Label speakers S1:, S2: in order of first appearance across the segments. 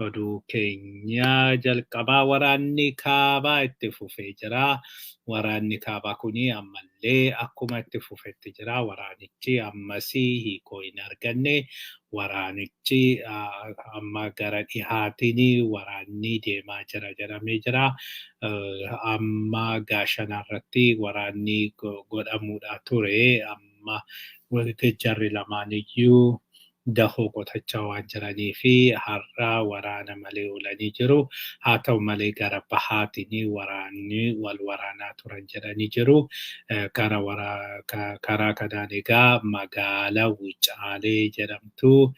S1: Oduu keenya jalqabaa, waraanni kaabaa itti fufee jira. Waraanni kaabaa kuni ammallee akkuma itti fufetti jira. Waraanichi ammasii hiikoo hin arganne. Waraanichi amma gara dhihaatiin waraanni deemaa jira jedhamee jira. Amma Gaashanaa irratti waraanni godhamuudha ture. Amma jarri lamaan iyyuu dahoo qotachaa waan jiranii fi har'a waraana malee oolanii jiru. Haa ta'u malee, gara bahaatiin waraanni wal waraanaa turan jedhanii jiru. Karaa kanaan egaa magaalaa Wucaalee jedhamtu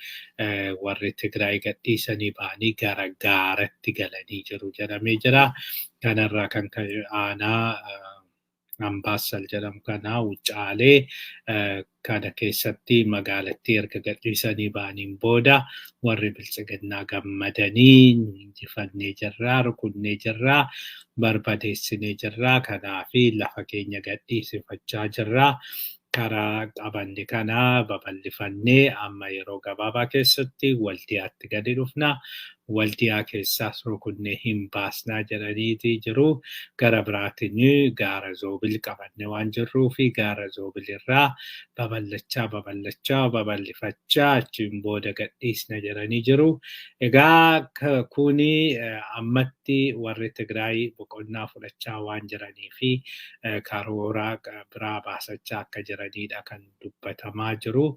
S1: warri Tigraay gadhiisanii ba'anii gara gaaratti galanii jiru jedhamee jira. Kanarraa kan ka'e aanaa Ambaassal jedhamu kana, Wucaalee kana keessatti magaalattii erga gadhiisanii ba'aniin booda warri Biltsiginnaa gammadanii, "Injifannee jirraa, rukunnee jirraa, barbadeessinee jirraa, kanaafi lafa keenya gadhiisifachaa jirraa. Karaa qabanne kana babal'ifannee amma yeroo gabaabaa keessatti Waldiyaatti gadi dhufna. Waldiyaa keessaas rukunnee hin baasnaa," jedhaniiti jiru. Gara biraatiin gaara Zoobil qabanne waan jirruu fi gaara Zoobil irraa babal'achaa babal'achaa babal'ifachaa achiin booda gadhiisna jedhanii jiru. Egaa kuni ammatti warri Tigraay boqonnaa fudhachaa waan jiranii fi karoora biraa baasachaa akka jiranidha kan dubbatamaa jiru.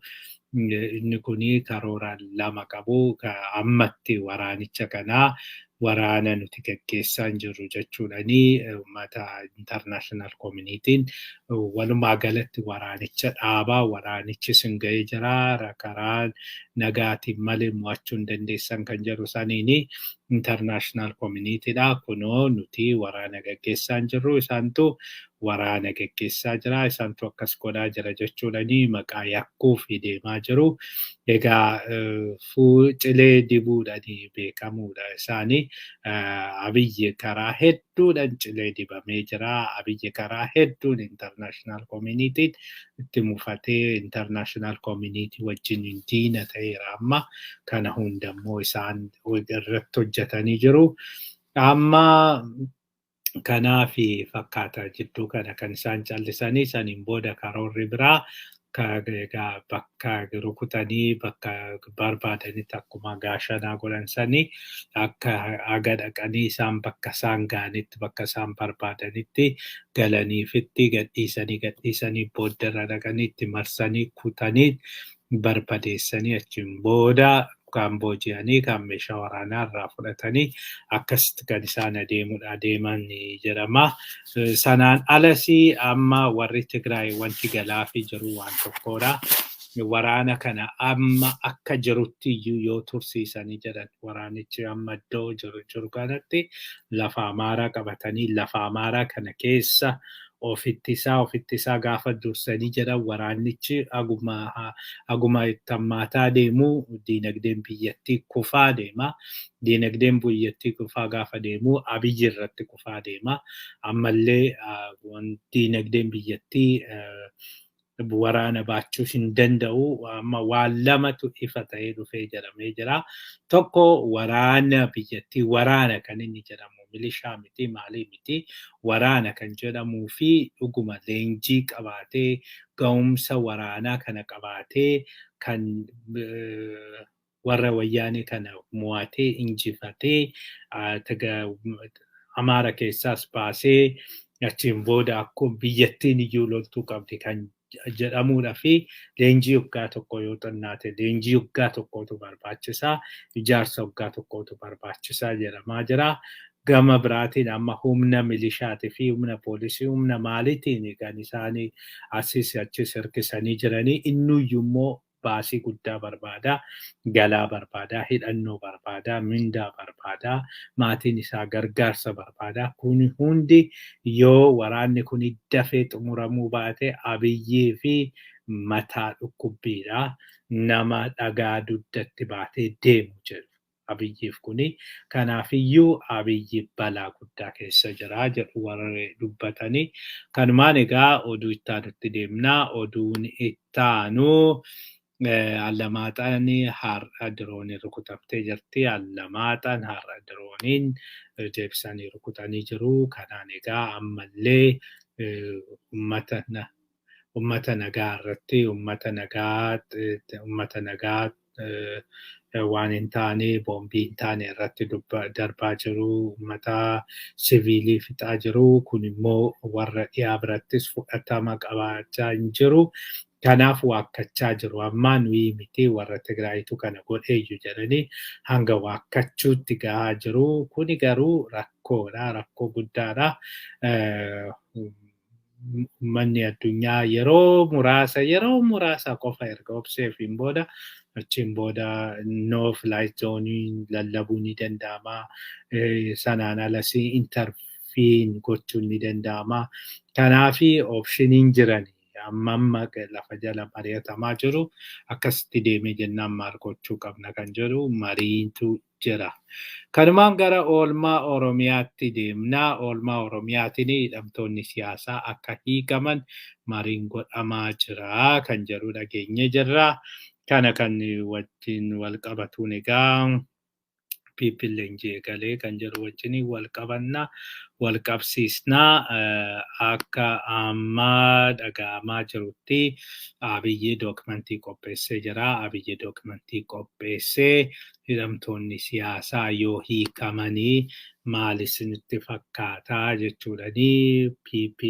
S1: Inni kuni karoora lama qabu. Ammatti waraanicha kanaa waraana nuti gaggeessaa hin jirru jechuudhani uummata international communityn walumaa galatti waraanicha dhaabaa, waraanichi sin ga'ee jira, karaa nagaatiin malee mo'achuu hin dandeessan kan jedhu saniini international communitydha. Kunoo nuti waraana gaggeessaa hin jirru, isaantu waraana gaggeessaa jira, isaantu akkas godhaa jira jechuudhani maqaa yakkuuf deemaa jiru. Egaa cilee dibuudhaan beekamuudha isaanii. Abiyyi karaa hedduudhaan cilee dibamee jira. Abiyyi karaa hedduun international communityn itti mufatee international community wajjin diina ta'eera amma. Kana hundammoo isaan irratti hojjetanii jiru. Amma kanaafi fakkaata jidduu kana kan isaan callisanii. Saniin booda karoorri biraa egaa bakka rukutanii bakka barbaadanitti akkuma Gaashanaa godhan sanii akka haga dhaqanii isaan bakka isaan ga'anitti, bakka isaan barbaadanitti galaniifitti gadhiisanii booddarra dhaqanii itti marsanii kutanii barbadeessanii, achiin booda kan booji'anii, kan meeshaa waraanaa irraa fudhatanii akkasitti kan isaan adeemudha adeeman jedhama. Sanaan alas amma warri Tigraay wanti galaafii jiru waan tokkodha. Waraana kana amma akka jirutti iyyuu yoo tursiisanii jedhan, waraanichi amma iddoo jiru kanatti lafa Amaaraa qabatanii lafa Amaaraa kana keessa ofitti isaa gaafa dursanii jedhan, waraanichi aguma itti hammaataa deemu diinagdeen biyyattii kufaa deema. Diinagdeen biyyattii kufaa gaafa deemu Abiyyi irratti kufaa deema. Ammallee diinagdeen biyyattii waraana baachuu hin danda'u. Amma waan lamatu ifa ta'ee dhufee jedhamee jira. Tokko, waraana biyyattii, waraana kan inni jedhamu milishaa miti, maalii miti, waraana kan jedhamuu fi dhuguma leenjii qabaatee, ga'umsa waraanaa kana qabaatee, kan warra Wayyaanee kana mo'atee injifatee Amaara keessaas baasee achiin booda akkuma biyyattiin iyyuu loltuu qabdi kan jedhamuudha fi leenjii waggaa 1 yoo xinnaate, leenjii waggaa 1tu barbaachisaa, ijaarsa waggaa 1tu barbaachisaa jedhamaa jira. Gama biraatiin amma humna milishaatii fi humna poolisii, humna maaliitiin kan isaanii asis achis hirkisanii jiranii, innuyyuu immoo baasii guddaa barbaada, galaa barbaada, hidhannoo barbaada, mindaa barbaada, maatiin isaa gargaarsa barbaada. Kun hundi yoo waraanni kun dafee xumuramuu baate Abiyyii fi mataa dhukkubbiidha. Nama dhagaa dugdatti baatee deemu jedhu Abiyyiif kuni. Kanaafiyyuu Abiyyi balaa guddaa keessa jira jedhu warri dubbatanii. Kanumaan egaa oduu itti aanutti deemnaa. Oduun itti aanu Allamaaxaan har'a dirooniin rukutamtee jirti. Allamaaxaan har'a dirooniin deebisanii rukutanii jiru. Kanaan egaa ammallee uummata nagaa irratti uummata nagaa waan hin taane, boombii hin taane irratti darbaa jiru. Uummata siviilii fixaa jiru. Kun immoo warra dhiyaa birattis fudhatama qabaachaa hin jiru. Kanaaf waakkachaa jiru. Ammaa nuyi miti, warra Tigraayitu kana godheeyyu jedhanii hanga waakkachuutti gahaa jiru. Kuni garuu rakkoodha. Rakkoo guddaadha. Uummanni addunyaa yeroo muraasa qofa erga obseefiin booda, achiin booda no fly zone lallabuu ni danda'ama. Sanaan alas intervene gochuun ni danda'ama. Kanaafi optioniin jiran amma amma lafa jala mari'atamaa jiru, akkasitti deemee jennaan maal gochuu qabna kan jedhu mariitu jira. Kanumaan gara oolmaa Oromiyaatti deemnaa. Oolmaa Oromiyaatiin hidhamtoonni siyaasaa akka hiikaman mariin godhamaa jira kan jedhu dhageenye jirra. Kana kan wajjin wal qabatuun egaa PP leenjii eegalee kan jedhu wajjin wal qabannaa, wal qabsiisnaa. Akka ammaa dhaga'amaa jirutti Abiyyi dookimantii qopheessee jira. Abiyyi dookimantii qopheessee hidhamtoonni siyaasaa yoo hiikamanii maal isinitti fakkaataa jechuudhanii PP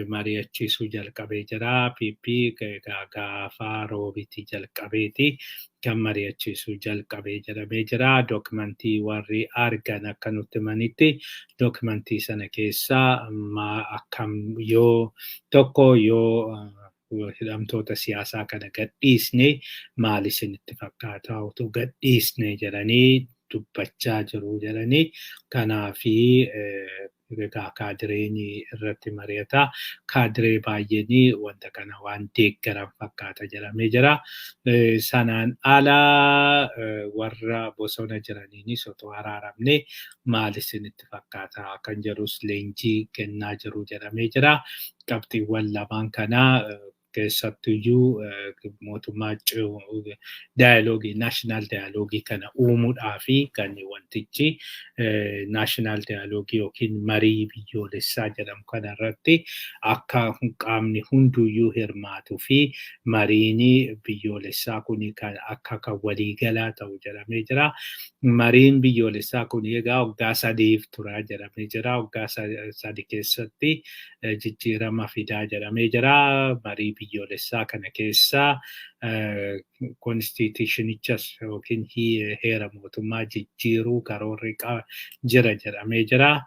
S1: mari'achiisuu jalqabee jira. PP egaa gaafa roobitii jalqabeeti kan mari'achiisuu jalqabee jedhamee jira. Dookimantii warri argan akka nutti himanitti, dookimantii sana keessa akkam yoo tokko yoo hidhamtoota siyaasaa kana gadhiisne maal isinitti fakkaata utuu gadhiisne jedhanii dubbachaa jiru jedhanii. Kanaafi egaa kaadireen irratti mari'ata. Kaadiree baay'een wanta kana waan deeggaran fakkaata jedhamee jira. Sanaan ala warra bosona jiraniinis otoo araaramne maal isinitti fakkaata kan jedhus leenjii kennaa jiru jedhamee jira. Qabxiiwwan lamaan kanaa keessattuyyuu mootummaa dialogue, national dialogue kana uumuudhaa fi kan wantichi national dialogue yookiin marii biyyoolessaa jedhamu kana irratti akka qaamni hunduyyuu hirmaatuu fi mariin biyyoolessaa kun kan akka kan waliigalaa ta'u jedhamee jira. Mariin biyyoolessaa kun egaa waggaa 3f tura jedhamee jira. Waggaa 3 keessatti jijjiirama fidaa jedhamee jira. Marii biyyoolessaa kana keessa constitutionichas yookiin heera mootummaa jijjiiruu karoorri jira jedhamee jira.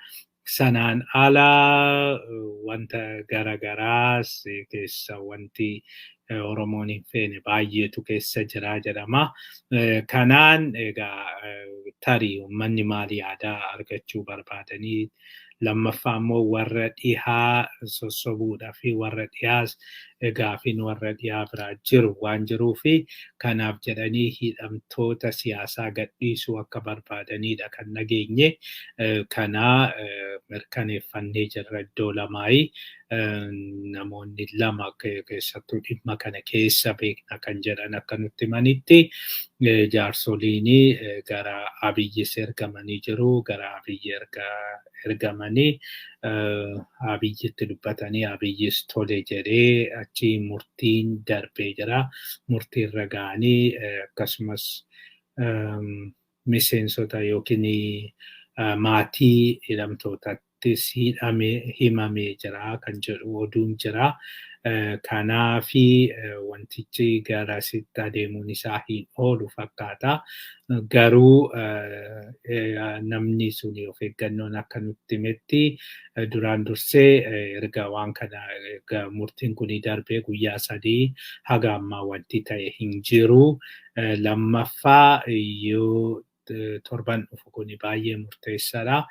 S1: Sanaan ala wanta garagaraas keessa wanti Oromoon hin feene baay'eetu keessa jira jedhama. Kanaan egaa tarii uummanni maal yaadaa argachuu barbaadanii, lammaffaa immoo warra dhihaa sossobuudhaa fi warra dhihaas gaafiin warra dhihaa biraa jiru waan jiruu fi kanaaf jedhanii hidhamtoota siyaasaa gadhiisuu akka barbaadanidha kan dhageenye. Kanaa mirkaneeffannee jirra iddoo lamaayii. Namoonni lama keessattuu dhimma kana keessa beekna kan jedhan akka nutti himanitti, jaarsoliin gara Abiyyis ergamanii jiru. Gara Abiyyi ergamanii Abiyyitti dubbatanii, Abiyyis tole jedhee achi murtiin darbee jira. Murtiirra ga'anii akkasumas miseensota yookiin maatii hidhamtootattis himamee jira kan jedhu oduun jira. Kanaafi wantichi garasitti adeemuun isaa hin oolu fakkaata. Garuu namni suni of eeggannoon akka nutti himetti, duraan dursee erga waan kana murtiin kun darbee guyyaa 3 haga ammaa wanti ta'e hin jiru. Lammaffaa yoo torban dhufu kuni baay'ee murteessaadha.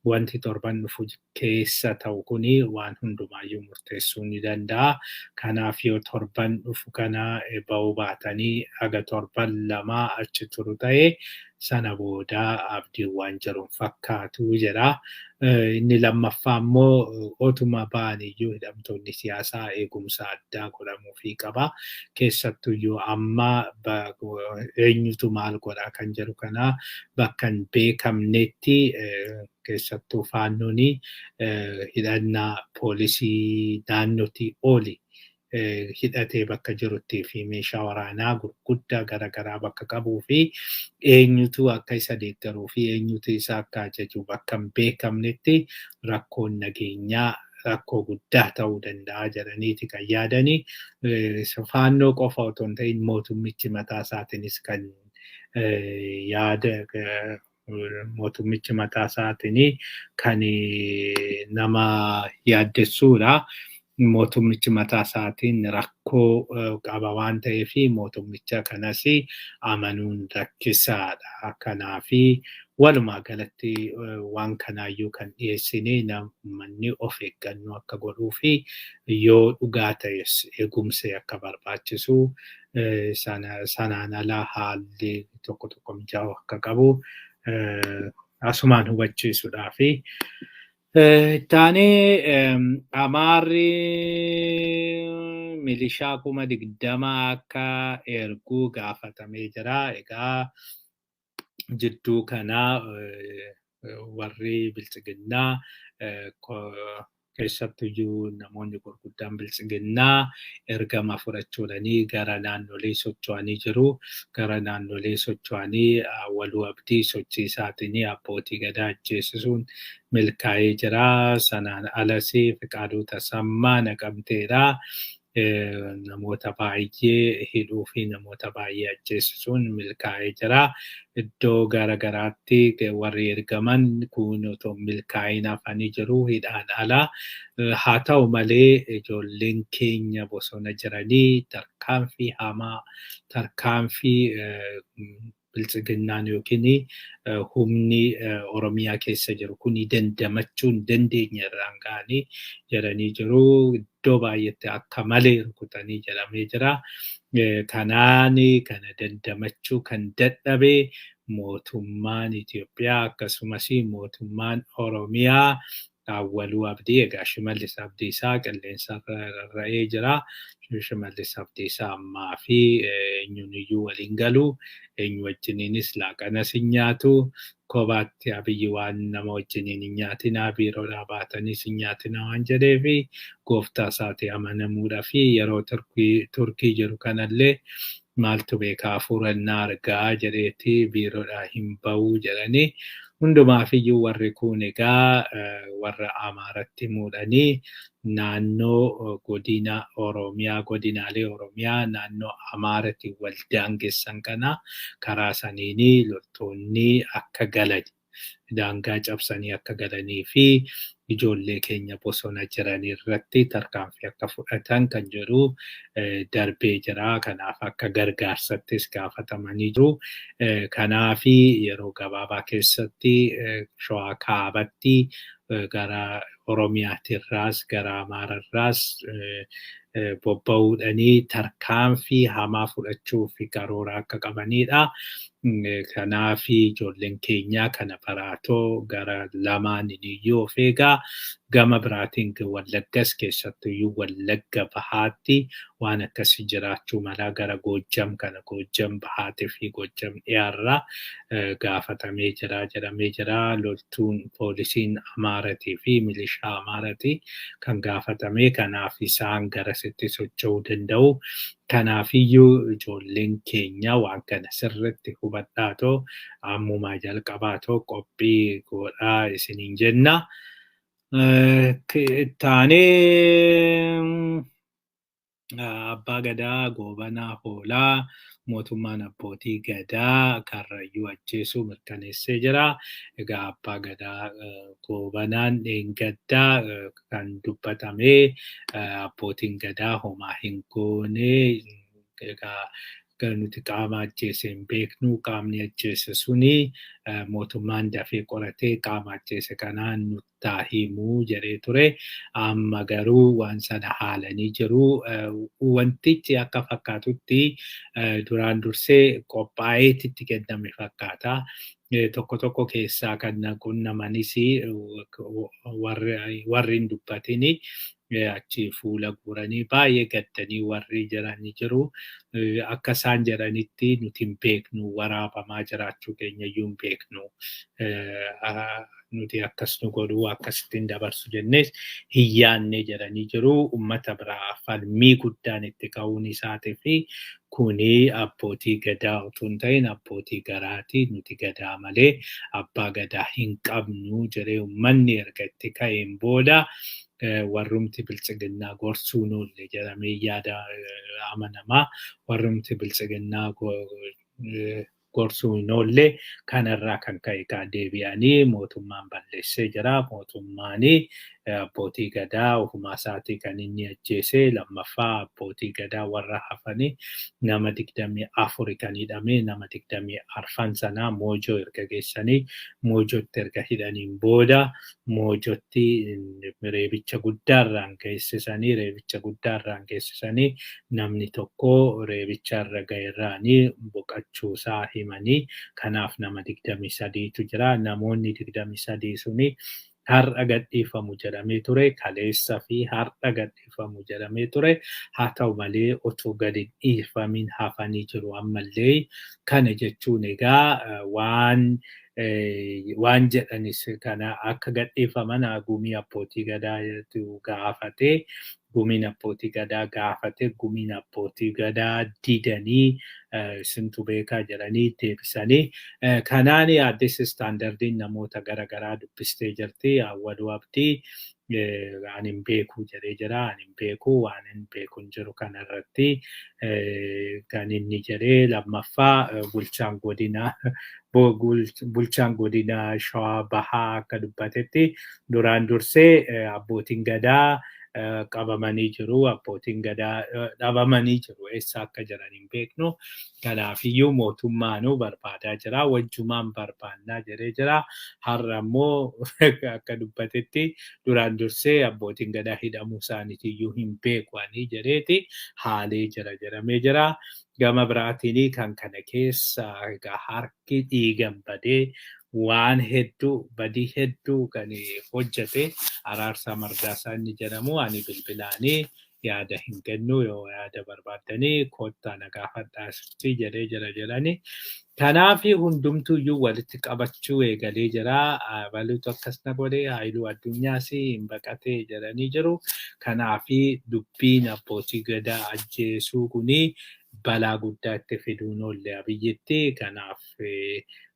S1: Wanti torban dhufu keessa ta'u kuni waan hundumaayyuu murteessuu ni danda'a. Kanaaf yoo torban dhufu kana ba'uu baatanii haga torban 2 achi turu ta'e Sana booda abdiin waan jiru hin fakkaatu jedha. Inni lammaffaa immoo otuma ba'an iyyuu hidhamtoonni siyaasaa eegumsa addaa godhamuufii qaba. Keessattuyyuu amma eenyutu maal godha kan jedhu kana bakka hin beekamnetti, keessattuu faannoon hidhannaa poolisii naannootii oli hidhatee bakka jiruttii fi meeshaa waraanaa gurguddaa garaagaraa bakka qabuu fi eenyutu akka isa deeggaruu fi eenyutu isa akka ajaju bakka hin beekamnetti rakkoon nageenyaa rakkoo guddaa ta'uu danda'a jedhaniiti kan yaadanii. Faannoo qofa otoo hin ta'in mootummichi mataa isaatiinis kan yaada mootummichi mataa isaatiin kan nama yaaddessuudha. Mootummichi mataa isaatiin rakkoo qaba waan ta'eef mootummicha kanas amanuun rakkisaadha. Kanaafi walumaa galatti waan kanaayyuu kan dhiyeessine uummanni of eeggannoo akka godhuu fi yoo dhugaa ta'es eegumsi akka barbaachisu, sanaan ala haalli tokko tokko mijaa'u akka qabu asumaan hubachiisuudhaafi. Taanee Amaarri milishaa 20,000 akka erguu gaafatamee jira. Egaa jidduu kanaa warri biltsiginnaa, keessattuyyuu namoonni gurguddaan biltsiginnaa ergama fudhachuudhanii gara naannolee socho'anii jiru. Gara naannolee socho'anii Awwaluu Abdii sochii isaatiin abbootii gadaa ajjeesisuun milkaa'ee jira. Sanaan alas Fiqaaduu Tasammaa Naqamteedha. Namoota baay'ee hidhuu fi namoota baay'ee ajjeesisuun milkaa'ee jira. Iddoo garaagaraatti warri ergaman kun otoo milkaa'in hafanii jiru hidhaan ala. Haa ta'u malee ijoolleen keenya bosona jiranii tarkaanfii hamaa, tarkaanfii biltsiginnaan yookiin humni Oromiyaa keessa jiru kun dandamachuu hin dandeenye irraan ga'anii jedhanii jiru. Iddoo baay'eetti akka malee rukutanii jedhamee jira. Kanaan kana dandamachuu kan dadhabe mootummaan Itoophiyaa akkasumas mootummaan Oromiyaa Awwaluu Abdii, egaa Shimallis Abdiisaa qilleensa rarra'ee jira. Shimallis Abdiisaa ammaa fi eenyuun iyyuu waliin galu, eenyu wajjiniinis laaqanas hin nyaatu. Kophaatti Abiyyi waan nama wajjiniin hin nyaatinaa, biiroodhaa baataniis hin nyaatinaa waan jedheefi gooftaa isaatii amanamuudhaa fi yeroo Turkii jiru kanallee maaltu beekaa hafuurannaa argaa jedheeti biiroodhaa hin ba'uu jedhanii. Hundumaafiyyuu warri kun egaa warra Amaaratti muudhanii naannoo godina Oromiyaa, godinaalee Oromiyaa naannoo Amaaratti wal daangessan kana karaa saniini loltoonni akka galan, daangaa cabsanii akka galanii fi ijoollee keenya bosona jiran irratti tarkaanfii akka fudhatan kan jedhu darbee jira. Kanaaf akka gargaarsattis gaafatamanii jiru. Kanaafi yeroo gabaabaa keessatti Shawaa kaabatti gara Oromiyaatirraas gara Amaararraas bobba'uudhanii tarkaanfii hamaa fudhachuu fi karoora akka qabanidha. Kanaafi ijoolleen keenya kana baraatoo gara lamaaniin iyyuu of eegaa. Gama biraatiin Wallaggas, keessattuyyuu Wallagga Bahaatti waan akkasii jiraachuu mala. Gara Goojjam kana, Goojjam Bahaatii fi Goojjam dhiyaarraa gaafatamee jira jedhamee jira. Loltuun poolisiin Amaaratii fi milishaa Amaaratii kan gaafatame, kanaaf isaan garasitti socho'uu danda'u. Kanaafiyyuu ijoolleen keenya waan kana sirriitti hubadhaatoo ammumaa jalqabaatoo qophii godhaa isiniin jenna. Taanee Abbaa Gadaa Goobanaa Hoolaa mootummaan abbootii gadaa Karrayyuu ajjeesuu mirkaneessee jira. Egaa Abbaa Gadaa Goobanaan dheengaddaa kan dubbatamee abbootiin gadaa homaa hin goone, egaa Nuti qaama ajjeese hin beeknu, qaamni ajjeese suni mootummaan dafee qoratee qaama ajjeese kanaan nuttaa himuu jedhee ture. Amma garuu waan sana haalanii jiru. Wantichi akka fakkaatutti duraan dursee qophaa'eetti itti kenname fakkaata. Tokko tokko keessaa kan qunnamanis warri hin dubbatini achi fuula guuranii baay'ee gaddanii warri jiranii jiru. Akka isaan jedhanitti nuti hin beeknu, waraabamaa jiraachuu keenya iyyuu hin beeknu. Nuti akkas nu godhuu, akkasittiin dabarsu jennees hin yaanne jedhanii jiru. Uummata biraa falmii guddaan itti ka'uun isaatii fi kuni abbootii gadaa utuu hin ta'in abbootii garaati. Nuti gadaa malee abbaa gadaa hin qabnu jedhee uummanni erga itti ka'een booda warrumti biltsiginnaa gorsuu noolle jedhamee yaada amanamaa. Warrumti biltsiginnaa gorsuu hin oolle kanarraa kan ka'e kaa deebi'anii mootummaan balleessee jira. Mootummaan abbootii gadaa ofumaa isaatii kan inni ajjeese. Lammaffaa abbootii gadaa warra hafanii nama 24 kan hidhame, nama 24 sanaa Moojoo erga geessanii, Moojootti erga hidhaniin booda Moojootti reebicha guddaarraan geessisanii, reebicha guddaarraan geessisanii namni tokko reebicha irra ga'eerraanii boqochuusaa himanii, kanaaf nama 23tu jira. Namoonni 23 suni har'a gadhiifamu jedhamee ture, kaleessa fi har'a gadhiifamu jedhamee ture. Haa ta'u malee otoo gadi dhiifamin hafanii jiru ammallee. Kana jechuun egaa waan jedhanis kana akka gadhiifaman gumii abbootii gadaa gaafatee, gumiin abbootii gadaa gaafate, gumiin abbootii gadaa didanii isintu beekaa jedhanii deebisanii. Kanaan Addis Standardiin namoota garaagaraa dubbistee jirti. Awwaluu Abdii ani hin beeku jedhee jira. Ani hin beeku, waan hin beeku hin jiru kanarratti kan inni jedhee. Lammaffaa bulchaan godina Shawaa Bahaa akka dubbatetti duraan dursee abbootiin gadaa qabamanii jiru. Abbootiin gadaa dhabamanii jiru. Eessa akka jiran hin beeknu. Kanaafiyyuu mootummaanuu barbaadaa jira. Wajjumaan barbaannaa jedhee jira. Har'a immoo akka dubbatetti duraan dursee abbootiin gadaa hidhamuu isaaniitiyyuu hin beeku ani jedheeti haalee jira jedhamee jira. Gama biraatiin kan kana keessa egaa harki dhiigan badee waan hedduu, badii hedduu kan hojjete Araarsaa Mardaasaa inni jedhamu, ani bilbilaanii yaada hin kennu, yoo yaada barbaaddanii kottaa na gaafadhaa asitti jedhee jira jedhani. Kanaaf hundumtuuyyuu walitti qabachuu eegalee jira. Baluutu akkas na godhe, Haayiluu Addunyaas hin baqatee jedhanii jiru. Kanaaf dubbiin abbootii gadaa ajjeesuu kuni balaa guddaa itti fiduun oolle Abiyyitti. Kanaaf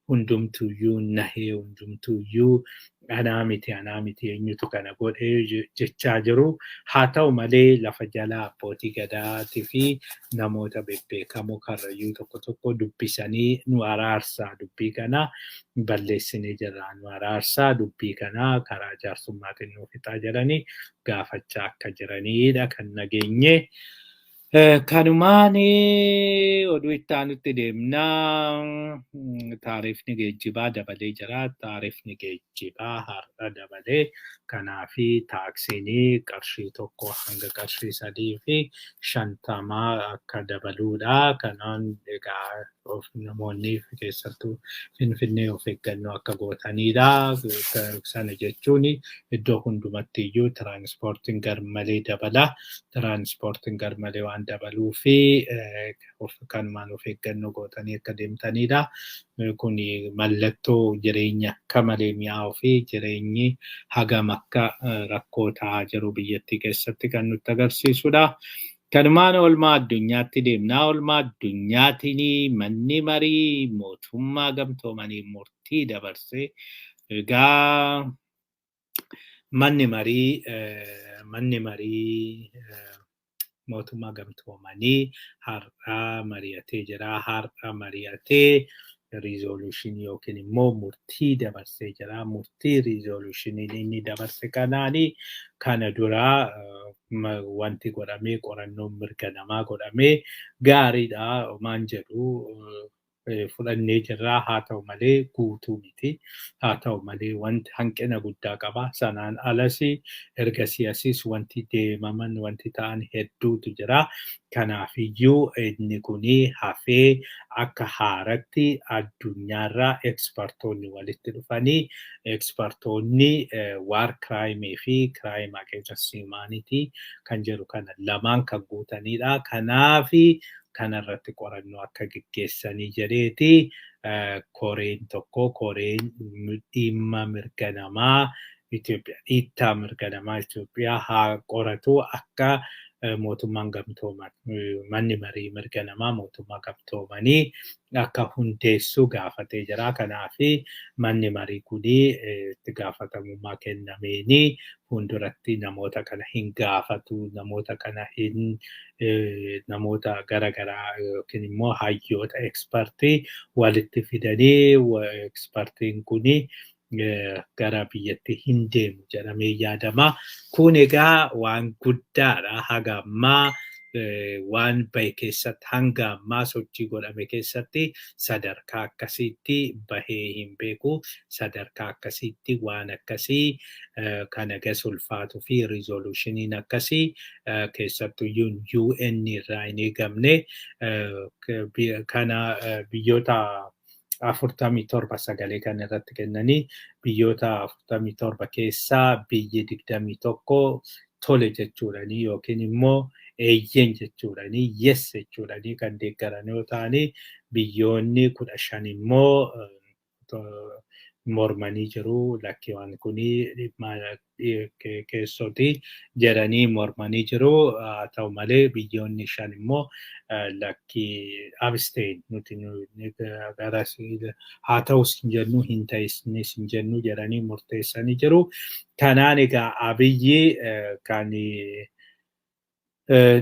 S1: hundumtuuyyuu nahee, hundumtuuyyuu anaa miti, anaa miti, eenyutu kana godhee jechaa jiru. Haa ta'u malee lafa jalaa abbootii gadaatii fi namoota bebbeekamoo Karrayyuu tokko tokko dubbisanii, nu araarsaa, dubbii kana balleessinee jirra, nu araarsaa, dubbii kana karaa jaarsummaatiin nu fixaa jedhanii gaafachaa akka jiranidha kan nageenye. Kanumaan oduu itti aanutti deemnaa. Taarifni geejjibaa dabalee jira. Taarifni geejjibaa har'a dabalee. Kanaafi taaksiin qarshii 1 hanga qarshii 3.50 akka dabaluudha. Kanaan egaa namoonni keessattuu Finfinnee of eeggannoo akka gootanidha. Sana jechuun iddoo hundumatti iyyuu tiraanspoortiin garmalee dabala. Tiraanspoortiin garmalee waan dabaluu fi kanumaan of eeggannoo gootanii akka deemtanidha. Kun mallattoo jireenya akka malee mi'aawuu fi jireenyi hagam akka rakkoo ta'aa jiru biyyattii keessatti kan nutti agarsiisudha. Kanumaan oolmaa addunyaatti deemnaa. Oolmaa addunyaatiin manni marii mootummaa gamtoomanii murtii dabarsee. Egaa manni marii mootummaa gamtoomanii har'a mari'atee jira. Har'a mari'atee Resolution yookiin immoo murtii dabarsee jira. Murtii resolutioniin inni dabarse kanaani kana duraa wanti godhamee, qorannoon mirga namaa godhamee gaariidha maan jedhu fudhannee jirra. Haa ta'u malee guutuu miti. Haa ta'u malee wanti hanqina guddaa qaba. Sanaan alas ergasii asis wanti deemaman, wanti ta'an hedduutu jira. Kanaafiyyuu inni kuni hafee akka haaratti addunyaarraa expertoonni walitti dhufanii, expertoonni war crime fi crime against humanity kan jedhu kana lamaan kan guutanidha. Kanaafi kanarratti qorannoo akka geggeessanii jedheeti koreen tokko, koreen dhimma mirga namaa Itoophiyaa, dhiittaa mirga namaa Itoophiyaa haa qoratu, akka mootummaan gamtooman, manni marii mirga namaa mootummaa gamtoomanii akka hundeessu gaafatee jira. Kanaafi manni marii kuni itti gaafatamummaa kennameeni fuulduratti namoota kana hin gaafatu, namoota kana hin namoota garaagaraa yookiin immoo hayyoota expertii walitti fidanii expertiin kuni gara biyyatti hin deemu jedhamee yaadama. Kun egaa waan guddaadha. Haga ammaa waan bahe keessatti, hanga ammaa sochii godhame keessatti sadarkaa akkasiitti bahee hin beeku. Sadarkaa akkasiitti waan akkasii kan agas ulfaatuu fi resolutioniin akkasii keessattuu UN irraa hin eegamne. Kana biyyoota 47 sagalee kan irratti kennanii, biyyoota 47 keessaa biyyi 21 tole jechuudhanii yookiin immoo eeyyen jechuudhanii, yes jechuudhanii kan deeggaran yoo ta'anii, biyyoonni 15 immoo mormanii jiru. Lakki, waan kuni dhimma keessooti jedhanii mormanii jiru. Haa ta'u malee biyyoonni shan immoo lakki, abstain, nuti haa ta'us hin jennu, hin ta'isnis hin jennu jedhanii murteessanii jiru. Kanaan egaa Abiyyi kan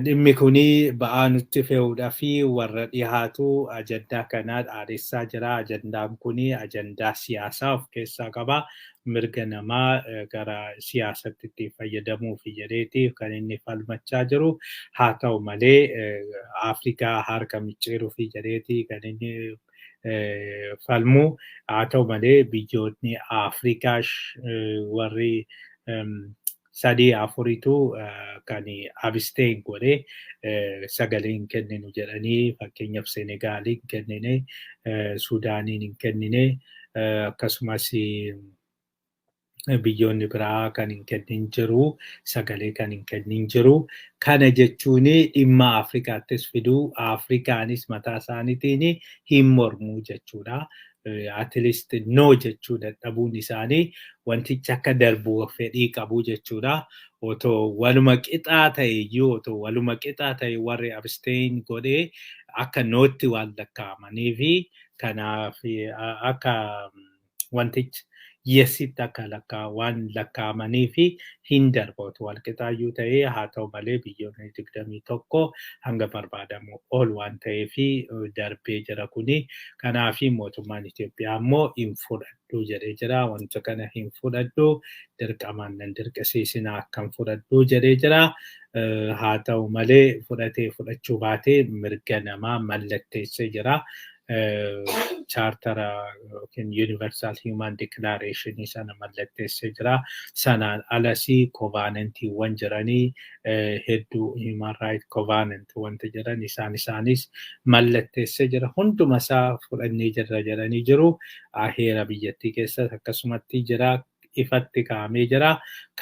S1: dhimmi kuni ba'aa nutti fe'uudhaa fi warra dhihaatu ajandaa kanaa dhaadessaa jira. Ajandaan kuni ajandaa siyaasaa of keessaa qaba. Mirga namaa gara siyaasatti itti fayyadamuuf jedheeti kan inni falmachaa jiru. Haa ta'u malee Afrikaa harka micciiruuf jedheeti kan inni falmu. Haa ta'u malee biyyootni Afrikaa warri sadii afuritu kan abstain godhee sagalee hin kenninu jedhanii, fakkeenyaaf Senegaaliin hin kennine, Suudaaniin hin kennine, akkasumas biyyoonni biraa kan hin kennin jiru, sagalee kan hin kennin jiru. Kana jechuun dhimma Afrikaattis fiduu, Afrikaanis mataa isaaniitiin hin mormuu jechuudha. At least no jechuu dadhabuun isaanii wantichi akka darbu fedhii qabu jechuudha. Otoo waluma qixaa ta'e iyyuu, otoo waluma qixaa ta'e, warri abstain godhee akka nootti waan lakkaa'amanii fi kanaaf akka wantichi yesitti akka lakkaa waan lakkaa'amanii fi hin darba otoo wal qixaayyuu ta'ee. Haa ta'u malee biyyoonni 21 hanga barbaadamu ol waan ta'eef darbee jira kuni. Kanaafi mootummaan Itoophiyaa immoo hin fudhadhu jedhee jira. Wanta kana hin fudhadhu, dirqamaan nan dirqisiisina akkan fudhadhu jedhee jira. Haa ta'u malee fudhatee fudhachuu baatee mirga namaa mallatteessee jira. Chartera yookiin Universal Human Declaration sana mallatteessee jira. Sanaan alasii covenantiiwwan jiranii hedduu, Human Right Covenant wanta jiran isaanis mallatteessee jira. Hunduma isaa fudhannee jirra jedhanii jiru. Heera biyyattii keessas akkasumatti jira. Ifatti kaa'amee jira.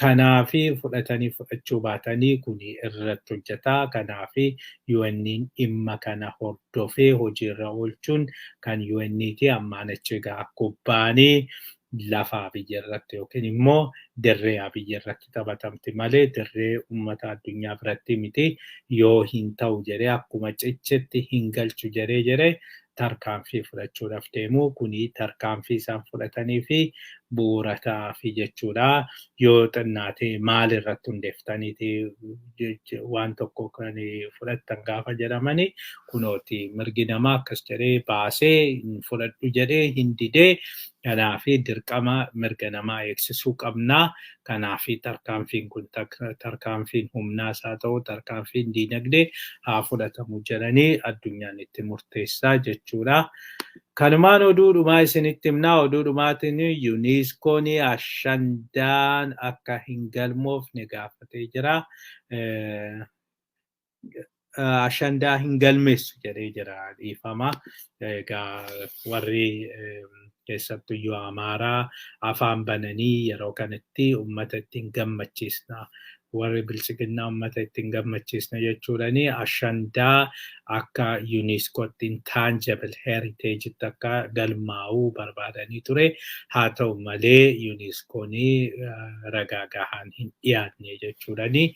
S1: Kanaafi fudhatanii fudhachuu baatanii kuni irratti hojjeta. Kanaafi UN'n dhimma kana hordofee hojiirra oolchuun kan UN'ti. Ammaan achi egaa kubbaanii lafa biyya irratti yookiin immoo dirree biyya irratti taphatamti malee dirree uummata addunyaa biratti miti. Yoo hin ta'u jedhee akkuma cichetti hin galchu jedhee jedhee Tarkaanfii fudhachuudhaaf deemu. Kuni tarkaanfii isaan fudhatanii fi bu'uura ta'aafi jechuudha. Yoo xinnaate maal irratti hundeeftaniiti waan tokko kan fudhattan gaafa jedhamani, kunooti mirgi namaa akkas jedhee baasee hin fudhadhu jedhee hin didee, kanaafi dirqama mirga namaa eegsisuu qabnaa. Kanaafi tarkaanfiin kun tarkaanfiin humnaas haa ta'u, tarkaanfiin diinagdee haa fudhatamu jedhanii addunyaan itti murteessaa jechuudha. Kanumaan oduu dhumaa isinitti himnaa. Oduu dhumaatiin Yuuniskoon Ashandaan akka hin galmoofne gaafatee jira. Ashandaa hin galmeessu jedhee jira, dhiifama. Egaa warri keessattuyyuu Amaaraa afaan bananii yeroo kanatti uummata ittiin gammachiisna, warri Biltsiginnaa uummata ittiin gammachiisna jechuudhani Ashandaa akka Yuuniskootti intangible heritage'itti akka galmaa'uu barbaadanii ture. Haa ta'u malee Yuuniskoonii ragaa gahaan hin dhiyaatne jechuudhani.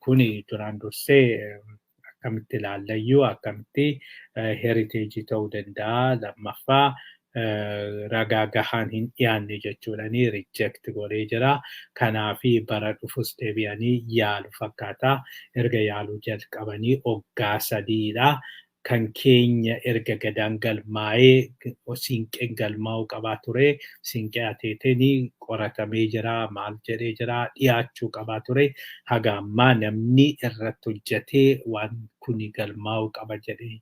S1: Kuni duraan dursee akkamitti ilaallayyuu akkamitti heritage ta'uu danda'a? Lammaffaa, ragaa gahaan hin dhiyaanne jechuudhani reject godhee jira. Kanaafi bara dhufus deebi'anii yaalu fakkaata. Erga yaaluu jalqabanii waggaa 3dha. Kan keenya erga Gadaan galmaa'ee Siinqeen galmaa'uu qabaa ture. Siinqee ateeteen qoratamee jira, maal jedhee jira, dhiyaachuu qabaa ture. Haga ammaa namni irratti hojjetee waan kuni galmaa'uu qaba jedhee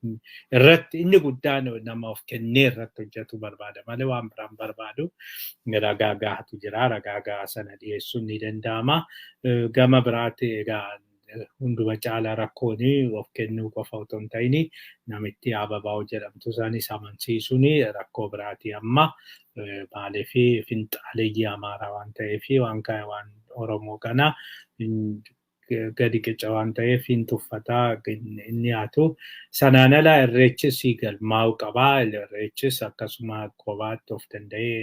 S1: irratti, inni guddaan nama of kennee irratti hojjetu barbaada malee waan biraan barbaadu. Ragaa gahaatu jira. Ragaa gahaa sana dhiyeessuun ni danda'ama. Gama biraatti egaa hunduma caalaa rakkoon of kennuu qofa otoo hin ta'in namitti Ababaa'oo jedhamtu isaanis amansiisuun rakkoo biraati amma. Maaliif, finxaaleeyyii Amaaraa waan ta'eef, waan waan Oromoo kana gadi qica waan ta'eef hin tuffataa inni haatu. Sanaan ala Irreechis galmaa'uu qabaa. Irreechis akkasuma kophaatti of danda'ee